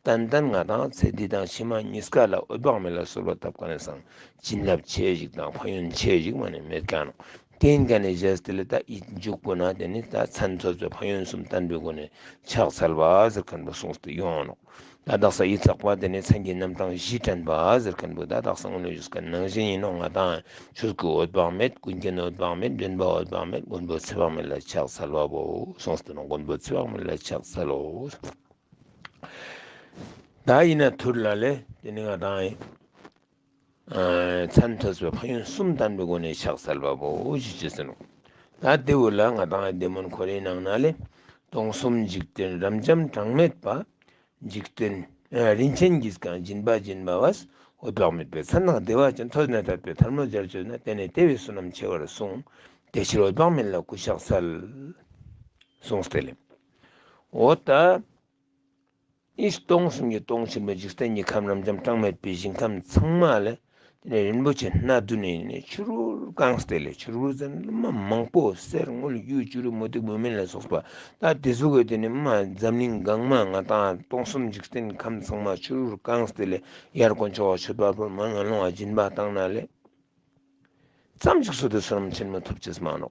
ཏན་ཏན་ང་ཏང་ཚེ་འདི་དང་ཕྱི་མ་གཉིས་ཀ་ལ་འོད་དཔག་མེད་ལ་གསོལ་བ་བཏབ་མཁན་སང་བྱིན་རླབས་ཆེ་ཞིག་དང་ཕན་ཡོན་ཆེ་ཞིག་མ་ནི་མེད་མཁན་ནོག། དེ་ཡིན་མཁན་ནི་རྗེས་དེ་ལེ་ད་ཡིད་འཇུག་པོ་ན་དེ་ནི་ད་མཚན་ཐོས་པའི་ཕན་ཡོན་གསུམ་བསྟན་པའི་སྒོ་ནས་ཕྱག་འཚལ་བ་ཟེར་མཁན་པོ་གསུངས་ཏེ་ཡོང་ནོག། ད་དག་ས་ཡིད་ཚགས་པ་དེ་ནི་མཚན་གྱི་རྣམ་གྲངས་བཞི་དྲན་པ་ཟེར་མཁན་པོ་ད་དག་ས་སྔོན་ལ་ཞུས་མཁན་ནང་བཞིན་ཡིན་ནོག། ང་ཏང་ཆོས་སྐུ་འོད་དཔག་མེད། ཀུན་མཁྱེན་འོད་དཔག་མེད། འདྲེན་པ་འོད་དཔག་མེད། མགོན་པོ་ཚེ་དཔག་མེད་ལ་ཕྱག་འཚལ་བ་བོ་གསུངས་ཏེ་ནོག། མགོན་པོ་ཚེ་དཔག་མེད་ལ་ཕྱག་འཚལ་ལོ། ད་ཡིན་ན་ཐུར་ལ་ལེ་དེ་ནི་ང་ཏང་ཡིན། མཚན་ཐོས་པའི་ཕན་ཡོན་གསུམ་བསྟན་པའི་སྒོ་ནས་ཕྱག་འཚལ་བ་བོ་ཞུ་ཅེས་ཡིན་ནོག། ད་དེ་བོ་ལ་ང་ཏང་བདེ་སྨོན་ཁོ་རའི་ནང་ན་ལེ། སྟོང་གསུམ་འཇིག་རྟེན་རབ་འབྱམས་གྲངས་མེད་པ། འཇིག་རྟེན་ཨ་རིན་ཆེན་གྱིས་གང་སྦྱིན་པ་སྦྱིན་པ་བས། འོད་དཔག་མེད་པའི་མཚན་དང་བདེ་བ་ཅན། ཐོས་ནས་ཐར་པའི་ཐལ་མོ་སྦྱར་བྱོས་ན། དེ་ནས་དེ་བས་བསོད་ནམས་ཆེ་བར་གསུངས། དེ་ཕྱིར་འོད་དཔག་མེད་ལ་སྐུ་ཕྱག་འཚལ། གསུངས་ཏེ་ལེ། འོ་ད། ཨི་སྟོང་གསུམ་གྱི་སྟོང་ཆེན་པོའི་འཇིག་རྟེན་གྱི་ཁམས་རབ་འབྱམས་གྲངས་མེད་པའི་ཞིང་ཁམས་ཚང་མ་ལེ། དེ་ནས་རིན་པོ་ཆེ་སྣ་བདུན་ནི་ནི་ཕྱི་རུ་བཀང་སྟེ་ལེ། ཕྱི་རུ་ཟེར་ན་མ་མང་པོ་གསེར་དངུལ་གཡུ་བྱུ་རུ་མུ་ཏིག་བུད་མེད་ལ་སོགས་པ་ད་དེ་ཟུག་གི་དེ་ནི་མ་འཛམ་གླིང་གང་མ་ང་ཏང་སྟོང་གསུམ་འཇིག་རྟེན་ཁམས་ཚང་མ་ཕྱི་རུ་བཀང་སྟེ་ལེ། ཡར་དཀོན་མཆོག་མཆོད་པ་ཕུལ། མར་ངན་སློང་ང་སྦྱིན་པ་བཏང་ན་ལེ། ཙམ་ཞིག་སུ་དེ་བསོད་ནམས་ཆེན་མོ་ཐོབ་ཅེས་མ་ནོག།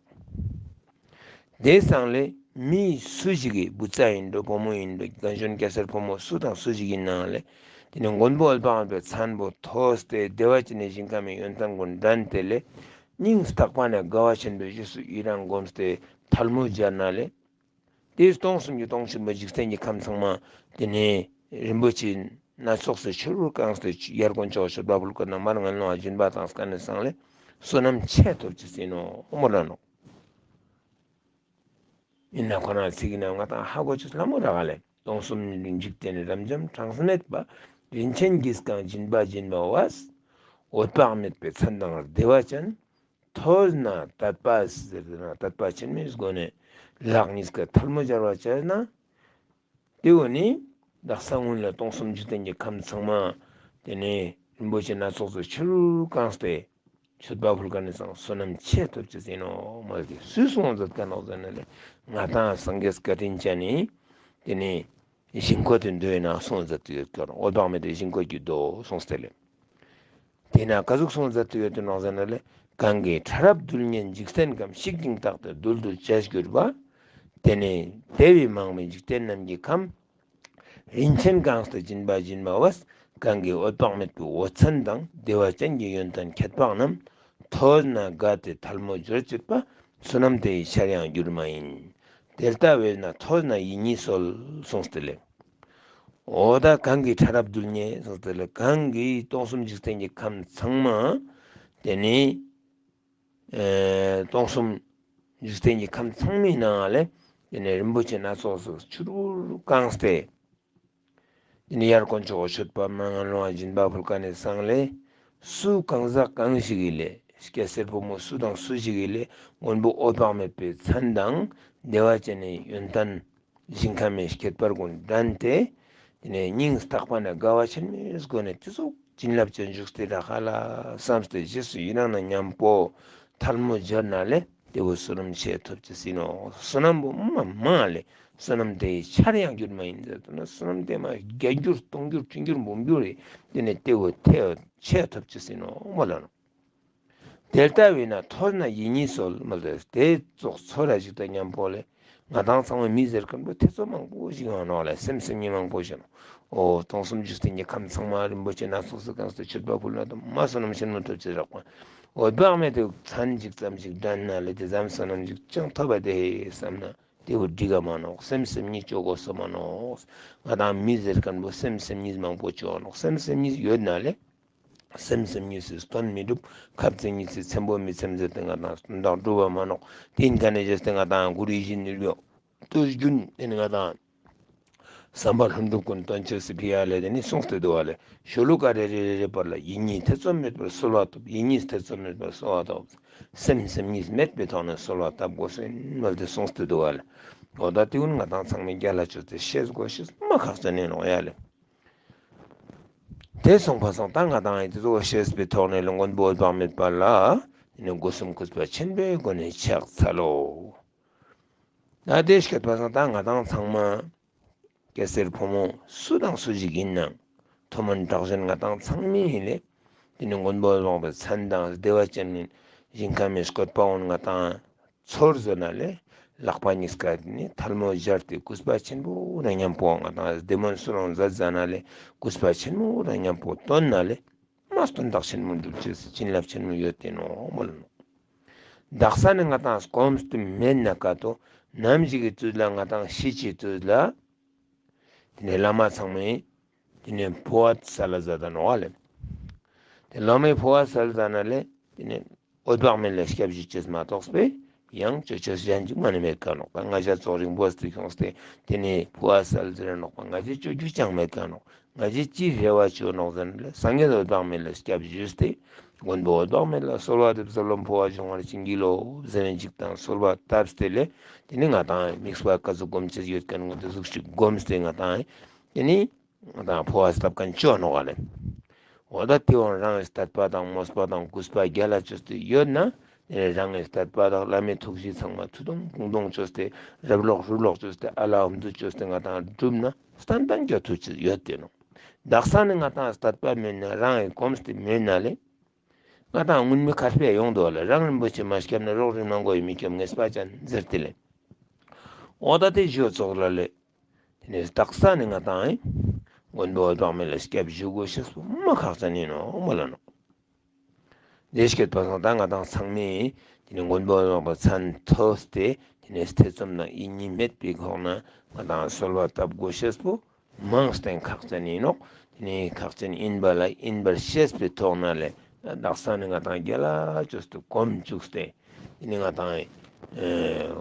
དེ་སང་ལེ་མི་སུ་ཞིག་གི་བུ་ཚ་ཡིན་འགྲོ་བུ་མོ་ཡིན་འགྲོ་རྒན་གཞོན་སྐྱ་སེར་ཕོ་མོ་སུ་དང་སུ་ཞིག་ཡིན་ནའང་ལེ། དེ་ནི་མགོན་པོ་འོད་དཔག་མེད་པའི་མཚན་པོ་ཐོས་ཏེ་བདེ་བ་ཅན་ནི་ཞིང་ཁམས་མི་ཡོན་ཏན་ཀུན་དྲན་ཏེ་ལེ། སྙིང་ཐག་པ་ནས་དགའ་བ་ཆེན་པོས་རྗེས་སུ་ཡི་རང་བསྒོམས་ཏེ་ཐལ་མོ་སྦྱར་ན་ལེ། དེ་སྟོང་གསུམ་གྱི་སྟོང་ཆེན་པོ་འཇིག་རྟེན་གྱི་ཁམས་ཚང་མ་དེ་ནི་རིན་པོ་ཆེ་སྣ་ཚོགས་སུ་ཕྱི་རུ་བཀང་སྟེ་ཡར་དཀོན་མཆོག་མཆོད་པ་ཕུལ་མཁན་ནང་མར་ངན་སློང་ང་སྦྱིན་པ་བཏང་མཁན་ནི་སང་ལེ་བསོད་ནམས་ཆེ་ཐོབ་ཅེས་ཡིན་ནོག་མོལ་ལ་ནོག། ཨིན་ན་ཁོ་རང་ཚིག་ཨིན་ན་ང་ཏང་ཧ་གོ་ཅེས་ལ་མོ་རག་ལེ། སྟོང་གསུམ་འཇིག་རྟེན་རབ་འབྱམས་གྲངས་མེད་པ། རིན་ཆེན་གྱིས་གང་སྦྱིན་པ་སྦྱིན་པ་བས། འོད་དཔག་མེད་པའི་མཚན་དང་བདེ་བ་ཅན། ཐོས་ན་དད་པ་ཟེར་ན་དད་པ་ཆེན་མོའི་སྒོ་ནས་ལག་གཉིས་ཀ་ཐལ་མོ་སྦྱར་བ་བྱས་ན། དེ་བོ་ནི་དག་ས་སྔོན་ལ་སྟོང་གསུམ་འཇིག་རྟེན་གྱི་ཁམས་ཚང་མ་དེ་ནས་རིན་པོ་ཆེ་སྣ་ཚོགས་སུ་ཕྱི་རུ་བཀང་སྟེ་མཆོད་པ་ཕུལ་མཁན་ནི་སང་བསོད་ནམས་ཆེ་ཐོབ་ཅེས་ཨིན་ནོག་མ་ལེ། སུས་གསུངས་མཛད་མཁན་ནོག་ཟེར་ན་ལེ། ང་ཏང་སངས་རྒྱས་བཀའ་དྲིན་ཅན་ནི་དེ་ནས་ཞིང་བཀོད་དེ་མདོའི་ནང་གསུངས་མཛད་དེ་ཡོད་ཀྱག། འོད་དཔག་མེད་དེ་ཞིང་བཀོད་ཀྱི་མདོ་གསུངས་ཏེ་ལེ། དེ་ན་ག་ཟུག་གསུངས་མཛད་དེ་ཡོད་དེ་ནོག་ཟེར་ན་ལེ། གང་གིས་ཕྲ་རབ་རྡུལ་སྙེད་འཇིག་རྟེན་ཁམས། ཤིག་ཅིང་རྟག་སྟེ་རྡུལ་དུ་བྱས་གྱུར་པ། དེ་ནས་དེ་བས་མང་བའི་འཇིག་རྟེན་རྣམས་ཀྱི་ཁམས། རིན་ཆེན་གང་སྟེ་སྦྱིན་པ་སྦྱིན་པ་བས། གང་གིས་འོད་དཔག་མེད་པའི་འོད་མཚན་དང་། བདེ་བ་ཅན་གྱི་ཡོན་ཏན་ཁྱད་འཕགས་རྣམས། ཐོས་ན་དགའ་སྟེ་ཐལ་མོ་སྦྱོར་བྱེད་པ། བསོད་ནམས་དེ་ཡི་ཆར་ཡང་འགྱུར་མ་ཡིན། དེ་ལྟ་བས་ན་ཐོས་ན་ཡིད་གཉིས་གསོལ་གསུངས་ཏེ་ལེ། འོ་ད་གང་གིས་ཕྲ་རབ་རྡུལ་སྙེད་གསུངས་ཏེ་ལེ། གང་གིས་སྟོང་གསུམ་འཇིག་རྟེན་གྱི་ཁམས་ཚང་མ་དེ་ནི་ཨེ་སྟོང་གསུམ་འཇིག་རྟེན་གྱི་ཁམས་ཚང་མའི་ནང་ལེ། དེ་ནས་རིན་པོ་ཆེ་སྣ་ཚོགས་སུ་ཕྱི་རུ་བཀང་སྟེ། དེ་ནས་ཡར་དཀོན་མཆོག་མཆོད་པ་མ་ང་ལོང་བ་སྦྱིན་པ་ཕུལ་མཁན་ནི་སང་ལེ། སུ་གང་ཟག་གང་ཞིག་གིས་ལེ། སྐྱ་སེར་ཕོ་མོ་སུ་དང་སུ་ཞིག་གིས་ལེ། མགོན་པོ་འོད་དཔག་མེད་པའི་མཚན་དང་བདེ་བ་ཅན་ནི་ཡོན་ཏན་ཞིང་ཁམས་མི་ཁྱད་པར་ཀུན་འགྲན་ཏེ། དེ་ནས་སྙིང་ཐག་པ་ནས་དགའ་བ་ཆེན་མོའི་སྒོ་ནས་དེ་ཙོགས་བྱིན་རླབས་ཅན་བཞུགས་ཏེ་རག་ལ་བསམས་ཏེ་རྗེས་སུ་ཡི་རང་ན་མཉམ་པོ་ཐལ་མོ་སྦྱར་ན་ལེ། དེ་བོ་བསོད་ནམས་ཆེ་ཐོབ་ཅེས་ཨིན་ནོག། བསོད་ནམས་པོ་མ་མང་ལེ། བསོད་ནམས་དེ་ཡི་ཆར་ཡང་འགྱུར་མ་ཡིན་ཟེར་དུ་ན། བསོད་ནམས་དེ་མ་བརྒྱ་འགྱུར་སྟོང་འགྱུར་ཁྲི་འགྱུར་འབུམ་འགྱུར་རེ་དེ་ནས་དེ་བོ་ཐེ་ཆེ་ཐོབ་ཅེས་ཨིན་ནོག་མོལ་ལ་ནོག། དེ་ལྟ་བས་ན་ཐོས་ན་ཡིད་གཉིས་གསོལ་མོལ་ཏེ། དེ་ཙོགས་ཚོར་ར་ཞིག་དང་མཉམ་པོ་ལེ། ང་ཏང་ཚང་མ་མི་ཟེར་མཁན་པོ་ཐེ་ཚོམ་མང་པོ་ཞིག་ཡོང་ནོག་ལེ། སེམས་སེམས་ཉིད་མང་པོ་ཞིག་ནོག། འོ་སྟོང་གསུམ་འཇིག་རྟེན་གྱི་ཁམས་ཚང་མ་རིན་པོ་ཆེ་སྣ་ཚོགས་སུ་བཀང་སྟེ་མཆོད་པ་ཕུལ་ན་དུ་མ་བསོད་ནམས་ཆེན་མོ་ཐོབ་ཅེས་རག་པ། འོད་དཔག་མེད་དེ་མཚན་ཅིག་ཙམ་ཞིག་འགྲན་ན་ལེ། དེ་ཙམ་བསོད་ནམས་ཅིག་ཅང་ཐོབ་པ་དེ་བསམ་ན་དེ་བོ་འགྲིག་ག་མ་ནོག། སེམས་སེམས་ཉིད་ཅོ་དགོས་སོ་མ་ནོག། ང་ཏང་མི་ཟེར་མཁན་པོ་སེམས་སེམས་ཉིད་མང་པོ་ཅོ་ནོག། སེམས་སེམས་ཉིད་ཡོད་ན་ལེ། སེམས་སེམས་ཉིད་སི་དོན་མི་འགྲུབ། ཁབ་ཙེ་ཉིད་སི་ཚེམ་པོ་མི་ཚེམ་ཟེར་ཏེ་ང་ཏང་དོན་དག་འགྲུབ་པ་མ་ནོག། དེ་ཡིན་ཁན་ནི་ཟེར་ཏེ་ང་ཏང་གུ་རུ་ཡིད་བཞིན་ནུས་པའི་དུས་རྒྱུན་དེ་ནི་ང་ཏང་བསམ་པ་ལྷུན་གྲུབ་ཀུན་སྟོན་ཆོས་སི་ཕི་ཡ་ལེ་དེ་ནི་གསུངས་ཏེ་འདུག་པ་ལེ། ཤོ་ལོ་ཀ་རེ་རེ་རེ་རེ་བར་ལ་ཡིད་གཉིས་ཐེ་ཚོམ་མེད་པར་གསོལ་བ་ཐོབ། ཡིད་གཉིས་ཐེ་ཚོམ་མེད་པར་གསོལ་བ་ཐོབ། སེམས་སེམས་ཉིད་མེད་པའི་ཐོག་ནས་གསོལ་བ་བཏབ་དགོས་སོ་ཡིན་མོལ་ཏེ་གསུངས་ཏེ་འདུག་པ་ལེ། འོ་ད་དེ་ཀུན་ང་ཏང་ཚང་མས་རྒྱལ་ལ་ཅོས་ཏེ་ཤེས་དགོས་ཤེས་མ་ཁག་ཅན་ཡིན་ནོག་ཡ་ལེ། དེ་སོང་པ་སང་ད་ང་ཏང་ཡིན་དེ་ཚོ་ཤེས་པའི་ཐོག་ནས་ལ་མགོན་པོ་འོད་དཔག་མེད་པ་ལ་ནི་སྒོ་གསུམ་གུས་པ་ཆེན་པོའི་སྒོ་ནས་ཕྱག་འཚལ་ལོ། ད་དེ་ཤེས་པ་སང་ད་ང་ཏང་ཚང་མ་སྐྱ་སེར་ཕོ་མོ་སུ་དང་སུ་ཞིག་ཡིན་ནའང་མཐོ་དམན་དྲག་ཞན་ང་ཏང་ཚང་མ་ཡིན་ལེ། དེ་ནི་མགོན་པོ་འོད་དཔག་པའི་མཚན་དང་བདེ་བ་ཅན་ནི་ཞིང་ཁམས་མི་བཀོད་པ་འོན་ང་ཏང་ཚོར་ཟ་ན་ལེ། ལག་པ་གཉིས་ཀ་ནི་ཐལ་མོ་སྦྱར་ཏེ་གུས་པ་ཆེན་པོ་དང་མཉམ་པོ་ང་ཏང་བདེ་སྨོན་སུ་རང་མཛད་ཟ་ན་ལེ། གུས་པ་ཆེན་པོ་དང་མཉམ་པོ་བཏོན་ན་ལེ། མ་སྟོན་ཐོག་ཆེན་མོ་འགྲུབ་ཅེས་སི་བྱིན་རླབས་ཆེན་མོ་ཡོད་དེ་ནོག་མོལ་ནོག། དག་ས་ནི་ང་ཏང་གོམས་ཏེ་མེད་ན་ཀ་ཏོ་ནམ་ཞིག་གི་དུས་ལ་ང་ཏང་ཤི་ཅེས་དུས་ལ། དེ་ནས་བླ་མ་ཚང་མས་དེ་ནས་འཕོ་བ་སལ་ཟ་ད་ནོག་ལེ། དེ་བླ་མས་འཕོ་བ་སལ་ཟ་ན་ལེ། དེ་ནས་འོད་དཔག་མེད་ལ་སྐྱབས་ཞུ་ཅེས་མ་གཏོགས་པའི་ཡང་ཅོ་ཅེས་གཞན་ཅིག་མ་ནི་མེད་ཀ་ནོག། ད་ང་ཞ་ཙོགས་རིང་པོ་སྟེ་ཁྱོངས་ཏེ་དེ་ནས་འཕོ་བ་སལ་ཟེར་ནོག་པ་ང་ཞའི་ཅོ་རྒྱུ་ཅང་མེད་ཀ་ནོག། ང་ཞའི་ཅི་རེ་བ་ཅོ་ནོག་ཟེར་ན་ལེ། སངས་རྒྱས་འོད་དཔག་མེད་ལ་སྐྱབས་ཞུས་ཏེ་མགོན་པོ་འོད་དཔག་མེད་ལ་གསོལ་བ་འདེབས། གསོལ་ལོ་འཕོ་བ་འབྱུང་བར་བྱིན་གྱིས་རློབས་ཟེར་ནས་ཅིག་དང་གསོལ་བ་བཏབ་སྟེ་ལེ། དེ་ནི་ང་ཏང་དམིགས་པ་ག་ཟུག་སྒོམ་ཅེས་ཡོད་ཁན་ངོ་དེ་ཟུག་ཞིག་སྒོམས་ཏེ་ང་ཏང་དེ་ནི་ང་ཏང་འཕོ་བ་སལ་ཁན་ཅོ་ནོག་ལེ། འོ་ད་དེ་འོ་རང་གི་དད་པ་དང་མོས་པ་དང་གུས་པ་རྒྱལ་ལ་ཅོས་ཏེ་ཡོད་ན། རང་གི་དད་པ་དང་བླ་མའི་ཐུགས་རྗེ་ཚང་མ་ཐུགས་དུང་དགོངས་དུང་ཅོས་ཏེ་རབ་ལོག་རུབ་ལོག་ཅོས་ཏེ་ཨ་ལ་ཨམ་དུ་ཅོས་ཏེ་ང་ཏང་སྒྲུབ་ན་སྟན་སྟན་གྱི་ཐུགས་རྗེ་ཡོད་དེ་ནོག། དག་ས་ནི་ང་ཏང་དད་པ་མེད་ན་རང་གི་གོམས་ཏེ་མེད་ན་ལེ། ང་ཏང་སྔོན་མའི་ཁ་དཔེ་ཡོང་དུག་ལེ། རང་རིན་པོ་ཆེ་མ་སྐྱབས་ན་རོགས་རིན་མ་གོ་ཡི་མི་སྐྱོབ་ངེས་པ་ཅན་ཟེར་ཏེ་ལེ། འོ་ད་དེ་ཞུ་ཙོགས་ལ་ལེ། དེ་ནས་དག་ས་ནི་ང་ཏང་ཨེ་མགོན་པོ་འོད་དཔག་མེད་ལ་སྐྱབས་ཞུ་དགོས་ཤེས་པོ་མ་ཁག་ཅན་ཡིན་ནོག་མོལ་ལ་ནོག། དེ་སྐྱེད་པ་སང་ད་ང་ཏང་ཚང་མས་དེ་ནས་མགོན་པོ་འོད་དཔག་པའི་མཚན་ཐོས་ཏེ་དེ་ནས་ཐེ་ཚོམ་དང་ཡིད་གཉིས་མེད་པའི་ཁོག་ན་ང་ཏང་གསོལ་བ་བཏབ་དགོས་ཤེས་པོ་མང་སྟེ་ཁག་ཅན་ཡིན་ནོག། དེ་ནས་ཁག་ཅན་ཡིན་པ་ལ་ཡིན་པར་ཤེས་པའི་ཐོག་ན་ལེ། དག་ས་ནི་ང་ཏང་རྒྱལ་ལ་ཅོས་ཏེ་གོམ་བཅུག་སྟེ་དེ་ནས་ང་ཏང་ཨེ་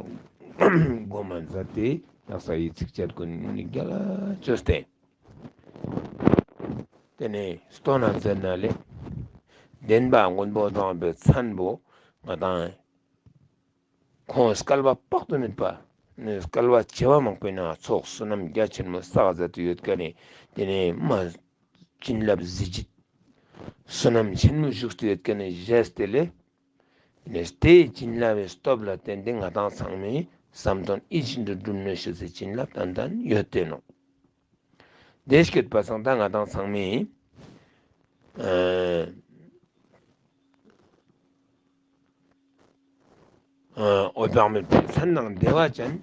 སྒོམ་མ་མཛད་དེ་ཡག་ས་ཡི་ཚིགས་བཅད་ཀུན་ནི་རྒྱལ་ལ་བཅོས་ཏེ། དེ་ནས་སྟོན་ན་མཛད་ན་ལེ། བདེན་པ་མགོན་པོ་དང་པའི་མཚན་པོ་ང་དང་ཁོང་སྐལ་བ་དཔག་ཏུ་མེད་པ། སྐལ་བ་བྱེ་བ་མང་པོའི་ནང་ཚོགས་བསོད་ནམས་རྒྱ་ཆེན་མོ་བསགས་མཛད་དུ་ཡོད་ཀ་ནས། དེ་ནས་མ་བྱིན་རླབས་གཟི་བརྗིད་བསོད་ནམས་ཆེན་མོ་བཞུགས་ཏེ་ཡོད་ཀ་ནས་བཞེས་ཏེ་ལེ། དེ་ནས་དེའི་བྱིན་རླབས་པའི་སྟོབས་ལ་བརྟེན་ཏེ་ང་དང་ཚང་མས་བསམ་དོན་ཡིད་བཞིན་དུ་འགྲུབ་ནུས་ཤེས་སི་བྱིན་རླབས་ཏན་ཏན་ཡོད་དེ་ནོག། དེ་སྐད་པ་སང་ད་ང་དང་ཚང་མས་ཨ་ཨ་འོད་དཔག་མེད་པའི་མཚན་དང་བདེ་བ་ཅན།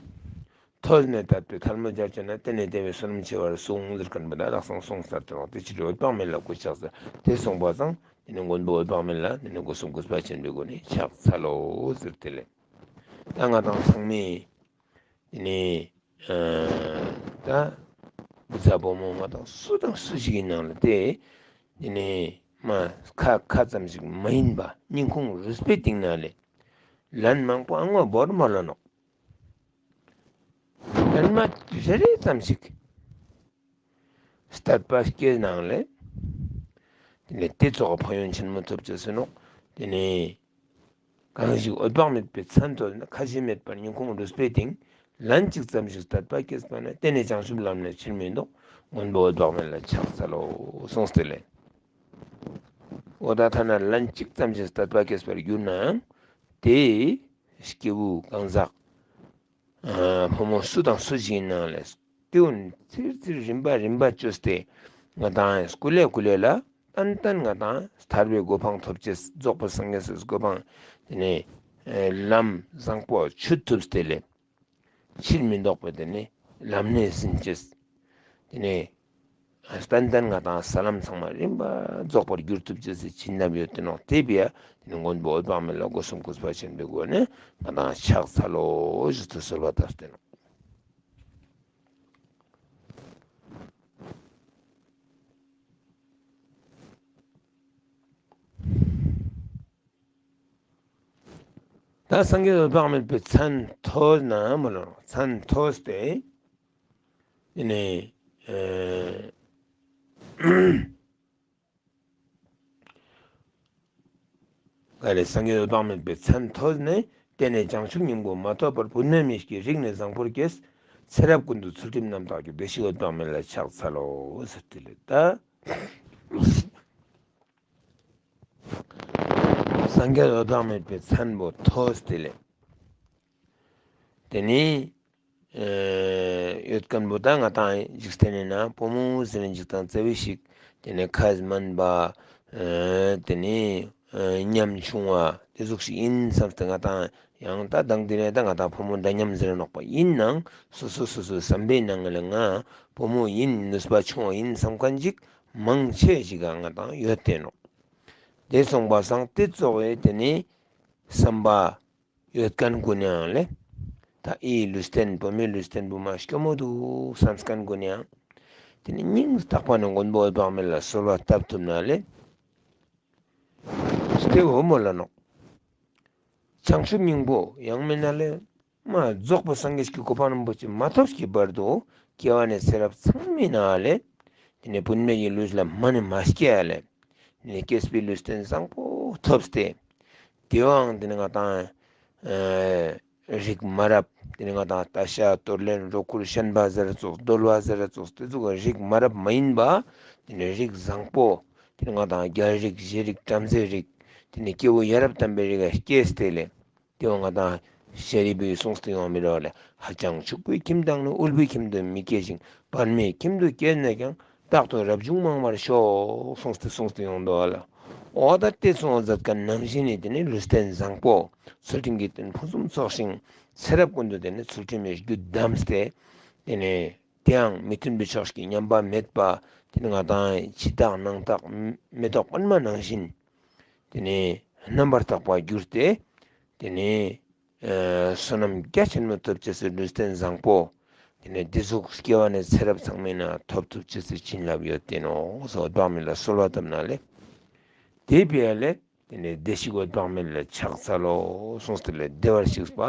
ཐོས་ནས་དད་པའི་ཐལ་མོ་སྦྱར་བྱས་ན། དེ་ནས་དེ་བས་བསོད་ནམས་ཆེ་བར་གསུངས་ཟེར་མཁན་པོ་ད་དག་སང་གསུངས་ཚར་ཏེ་ནོག། དེ་ཕྱིར་འོད་དཔག་མེད་ལ་གུས་ཕྱག་འཚལ། དེ་གསུངས་པ་སང་དེ་ནས་མགོན་པོ་འོད་དཔག་མེད་ལ་དེ་ནས་སྒོ་གསུམ་གུས་པ་ཆེན་པོའི་སྒོ་ནས་ཕྱག་འཚལ་ལོ་ཟེར་ཏེ་ལེ། ད་ང་དང་ཚང་མས་དེ་ནས་ཨ་ད་བུ་ཚ་བུ་མོ་ང་དང་སུ་དང་སུ་ཞིག་ཡིན་ནའང་ལེ། དེ་དེ་ནས་མ་ཁ་ཁ་ཙམ་ཞིག་མ་ཡིན་པ་སྙིང་ཁུང་རུས་པའི་གཏིང་ནས་ལེ། ལན་མང་པོ་ཨ་ངོ་བོར་མ་ལོ་ནོག། ལན་མ་རེ་རེ་ཙམ་ཞིག་དད་པ་སྐྱེས་ནའང་ལེ། དེ་ནས་དེ་ཚོགས་ཕན་ཡོན་ཆེན་མོ་ཐོབ་ཅེས་ཟེར་ནོག། དེ་ནས་གང་ཞིག་འོད་དཔག་མེད་པའི་མཚན་ཐོས་ན། ཁ་ཞེ་མེད་པར་སྙིང་ཁུང་རུས་པའི་གཏིང་། ལན་གཅིག་ཙམ་ཞིག་དད་པ་སྐྱེས་པ་ན། དེ་ནས་བྱང་ཆུབ་ལམ་ནས་ཕྱིར་མི་ལྡོག། མགོན་པོ་འོད་དཔག་མེད་ལ་ཕྱག་འཚལ་ལོ་གསུངས་ཏེ་ལེ། འོ་ད་ཐ་ན་ལན་གཅིག་ཙམ་ཞིག་དད་པ་སྐྱེས་པར་གྱུར་ནའང་དེ་སྐྱེ་བོ་གང་ཟག་ཨ་ཕོ་མོ་སུ་དང་སུ་ཞིག་ཡིན་ནའང་ལེ། དེའུ་ཚིར་ཚིར་རིམ་པ་རིམ་པ་བཅོས་ཏེ་ང་དང་སྐུ་ལས་སྐུ་ལས་ལ་ཏན་ཏན་ང་དང་ཐར་པའི་གོ་འཕང་ཐོབ་ཅེས། རྫོགས་པའི་སངས་རྒྱས་སི་གོ་འཕང་། དེ་ནས་ཨ་ལམ་བཟང་པོ་ཆུད་ཐུབ་སྟེ་ལེ། ཕྱིར་མི་ལྡོག་པའི་དེ་ནས་ལམ་སྣེ་ཟིན་ཅེས། དེ་ནས་ཏན་ཏན་ང་དང་ས་ལམ་ཚང་མ་རིམ་པ་རྫོགས་པར་གྱུར་ཐུབ་ཅེས་སི་བྱིན་རླབས་ཡོད་དེ་ནོག། དེ་བས་དེ་ནས་མགོན་པོ་འོད་དཔག་མེད་ལ་སྒོ་གསུམ་གུས་པ་ཆེན་པོའི་སྒོ་ནས་ང་དང་ཕྱག་འཚལ་ལོ་ཞུས་ཏེ་གསོལ་བ་བཏབ་སྟེ་ནོག། ད་སངས་རྒྱས་འོད་དཔག་མེད་པའི་མཚན་ཐོས་ན་མོལ་ལོ། མཚན་ཐོས་ཏེ་དེ་ནས་ཨ་ག་རེ། སངས་རྒྱས་འོད་དཔག་མེད་པའི་མཚན་ཐོས་ནས། དེ་ནས་བྱང་ཆུབ་སྙིང་པོ་མ་ཐོབ་བར་བུད་མེད་མི་སྐྱེ་རིགས་ནི་བཟང་པོར་སྐྱེས། ཚེ་རབས་ཀུན་ཏུ་ཚུལ་ཁྲིམས་རྣམ་དག་གྱུར། བདེ་གཤེགས་འོད་དཔག་མེད་ལ་ཕྱག་འཚལ་ལོ་ཟེར་ཏེ་ལེ། ད་སངས་རྒྱས་འོད་དཔག་མེད་པའི་མཚན་པོ་ཐོས་ཏེ་ལེ། དེ་ནས་ཨ་ཡོད་མཁན་པོ་ད་ང་དང་འཇིག་རྟེན་ནི་ནང་བུ་མོ་ཟེར་ན་འཇིག་དང་རྩ་བའི་ཞིག། དེ་ནས་ཁ་སྨན་པ། ཨ་དེ་ནས་ཨ་ཉམ་ཆུང་བ་དེ་ཟུག་ཞིག་ཡིན་བསམ་སྟེ་ང་དང་ཡང་ད་དང་དེ་ནས་ད་ང་དང་བུ་མོ་འདྲ་མཉམ་ཟེར་ནོག་པ། ཡིན་ནའང་སོ་སོ་སོ་སོའི་བསམ་པའི་ནང་ལ་ང་བུ་མོ་ཡིན། ནུས་པ་ཆུང་བ་ཡིན་བསམ་མཁན་ཅིག་མང་ཆེ་ཞིག་ག་ང་དང་ཡོད་དེ་ནོག། དེ་སོང་པ་སང་དེ་ཙོགས་སི་དེ་ནས་བསམ་པ་ཡོད་མཁན་ཀུན་ནའང་ལེ། ད་ཨི་ལུས་རྟེན་བུད་མེད་ལུས་རྟེན་པོ་མ་སྐྱོ་མོ་འདུག་བསམ་མཁན་ཀུན་ནའང་དེ་ནས་སྙིང་ཐག་པ་ནས་མགོན་པོ་འོད་དཔག་མེད་ལ་གསོལ་བ་བཏབ་ཐུབ་ན་ལེ། སྟེ་འོ་མོལ་ལ་ནོག། བྱང་ཆུབ་སྙིང་པོ་ཡང་མིན་ན་ལེ། མ་རྫོགས་པའི་སངས་རྒྱས་ཀྱི་གོ་འཕང་རིན་པོ་ཆེ་མ་ཐོབ་ཀྱི་བར་དུ་སྐྱེ་བ་ནས་ཚེ་རབས་ཚང་མའི་ནང་ལེ། དེ་ནས་བུད་མེད་ཀྱི་ལུས་ལ་མ་ནི་མ་སྐྱེ་ཡ་ལེ། དེ་ནས་སྐྱེས་པའི་ལུས་རྟེན་བཟང་པོ་ཐོབ་སྟེ། དེའང་དེ་ནས་ང་དང་ཨ་རིགས་མ་རབས། དེ་ནས་ང་དང་ལྟ་ཤ་དོར་ལེན་རོ་ཁུར་ཤན་པ་ཟེར་ཙོགས་གདོལ་བ་ཟེར་ཙོགས་དེ་ཙོགས་རིགས་མ་རབས་མ་ཡིན་པ། དེ་ནས་རིགས་བཟང་པོ། དེ་ནས་ང་དང་རྒྱལ་རིགས་རྗེ་རིགས་བྲམ་ཟེ་རིགས། དེ་ནས་སྐྱེ་བོ་ཡ་རབས་དམ་པའི་རིགས་ལ་སྐྱེས་ཏེ་ལེ། དེའང་ང་དང་ཤཱ་རིའི་བུས་གསུངས་ཏེ་ཡོང་མི་རོ་ལེ། ཧ་ཅང་ཕྱུག་པོའི་ཁྱིམ་དང་ནི། དབུལ་པོའི་ཁྱིམ་དུ་མི་སྐྱེ་ཞིང་། བར་མའི་ཁྱིམ་དུ་སྐྱེས་ནས་ཀྱང་། རྟག་ཏུ་རབ་བྱུང་མང་བར་ཤོག་གསུངས་ཏེ་གསུངས་ཏེ་ཡོང་དོ་ལེ། འོ་ད་དེ་གསུངས་མཛད་མཁན་ནང་བཞིན་ནི་དེ་ནི་ལུས་རྟེན་བཟང་པོ་ཚུལ་ཁྲིམས་ཀྱི་རྟེན་ཕུན་སུམ་ཚོགས་ཤིང་། ཚེ་རབས་ཀུན་ཏུ་དེ་ནི་ཚུལ་ཁྲིམས་ཀྱི་རྒྱུད་བསྡམས་ཏེ། དེ་ནས་དེའང་མི་མཐུན་པའི་ཕྱོགས་ཀྱི་ཉམས་པ་མེད་པ། དེ་ནི་ང་དང་ཕྱི་རྟགས་ནང་རྟགས་མེ་ཏོག་པདྨ་ནང་བཞིན། དེ་ནས་རྣམ་པར་དག་པར་གྱུར་ཏེ། དེ་ནས་ཨ་བསོད་ནམས་རྒྱ་ཆེན་མོ་ཐོབ་ཅེས་སི་ལུས་རྟེན་བཟང་པོ། དེ་ནས་དེ་ཟུག་སྐྱེ་བ་ནས་ཚེ་རབས་ཚང་མའི་ནང་ཐོབ་ཐུབ་ཅེས་སི་བྱིན་རླབས་ཡོད་དེ་ནོག་སོ། འོད་དཔག་མེད་ལ་གསོལ་བ་བཏབ་ན་ལེ། དེ་བས་ལེ། ཏེ་ནེ་བདེ་གཤེགས་འོད་དཔག་མེད་ལ་ཕྱག་འཚལ་ལོ་གསུངས་ཏེ་ལེ། བདེ་བར་གཤེགས་པ་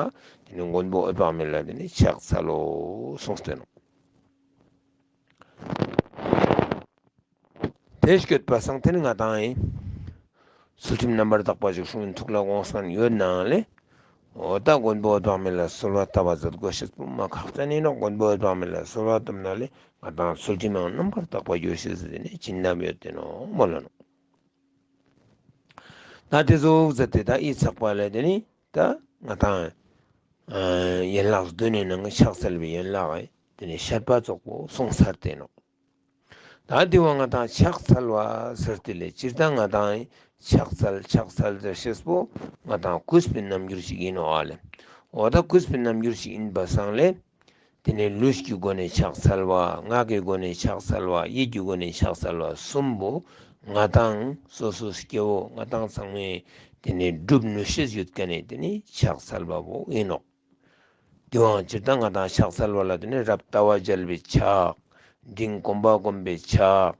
ཏེ་ནེ་མགོན་པོ་འོད་དཔག་མེད་ལ་ཏེ་ནེ་ཕྱག་འཚལ་ལོ་གསུངས་ཏེ་ནོག། ཏེ་སྐྱོད་པ་སང་ཏེ་ནེ་ང་དང་ཨེ་ཚུལ་ཁྲིམས་རྣམ་པར་དག་པ་ཞིག་སྲུང་ཐུགས་ལ་དགོངས་ཏེ་ཡོད་ནའང་ལེ། འོ་ད་མགོན་པོ་འོད་དཔག་མེད་ལ་གསོལ་བ་བཏབ་པ་ཟེར་དགོས་ཤེས་པོ་མ་ཁག་ཅན་ཨིན་ནོག། མགོན་པོ་འོད་དཔག་མེད་ལ་གསོལ་བ་བཏབ་ན་ལེ་ང་དང་ཚུལ་ཁྲིམས་ཡང་རྣམ་པར་དག་པ་ཡོད་ཤེས་ཟེར་ཏེ་ནེ་བྱིན་རླབས་ཡོད་དེ་ནོག་མོལ་ལ་ནོག། ད་ཏེ་ཟུག་ཟེར་ཏེ་ད་ཡིད་ཚགས་པ་ལ་ཏེ་ནེ་ད་ང་དང་ཡན་ལག་བདུན་ནི་ནང་ཕྱག་འཚལ་བའི་ཡན་ལག་ཨེ་ཏེ་ནེ་བཤད་པ་ཙོགས་པོ་གསུངས་ཚར་ཏེ་ནོག། ད་ཏེ་བོ་ང་དང་ཕྱག་འཚལ་བ་ཟེར་ཏེ་ལེ་སྤྱིར་བཏང་ང་དང་ཕྱག་འཚལ་ཕྱག་འཚལ་ཟེར་ཤེས་པོ་ང་དང་གུས་པའི་རྣམ་འགྱུར་ཞིག་ཨིན་ནོག་ཨ་ལེ། འོ་ད་གུས་པའི་རྣམ་འགྱུར་ཞིག་ཨིན་པ་སང་ལེ། ཏེ་ནེ་ལུས་ཀྱི་སྒོ་ནས་ཕྱག་འཚལ་བ། ངག་གི་སྒོ་ནས་ཕྱག་འཚལ་བ། ཡིད་ཀྱི་སྒོ་ནས་ཕྱག་འཚལ་བ་གསུམ་པོ་ང་དང་སོ་སོ་སྐྱེ་བོ་ང་དང་ཚང་མས་ཏེ་ནེ་སྒྲུབ་ནུས་ཤེས་ཡོད་ཁན་ནི་ཏེ་ནེ་ཕྱག་འཚལ་བ་བོ་ཨིན་ནོག། ཏེ་བོའང་སྤྱིར་བཏང་ང་དང་ཕྱག་འཚལ་བ་ལ་ཏེ་ནེ་རབ་ལྟ་བ་མཇལ་བའི་ཕྱག། འབྲིང་གོམ་པ་སྒོམ་པའི་ཕྱག།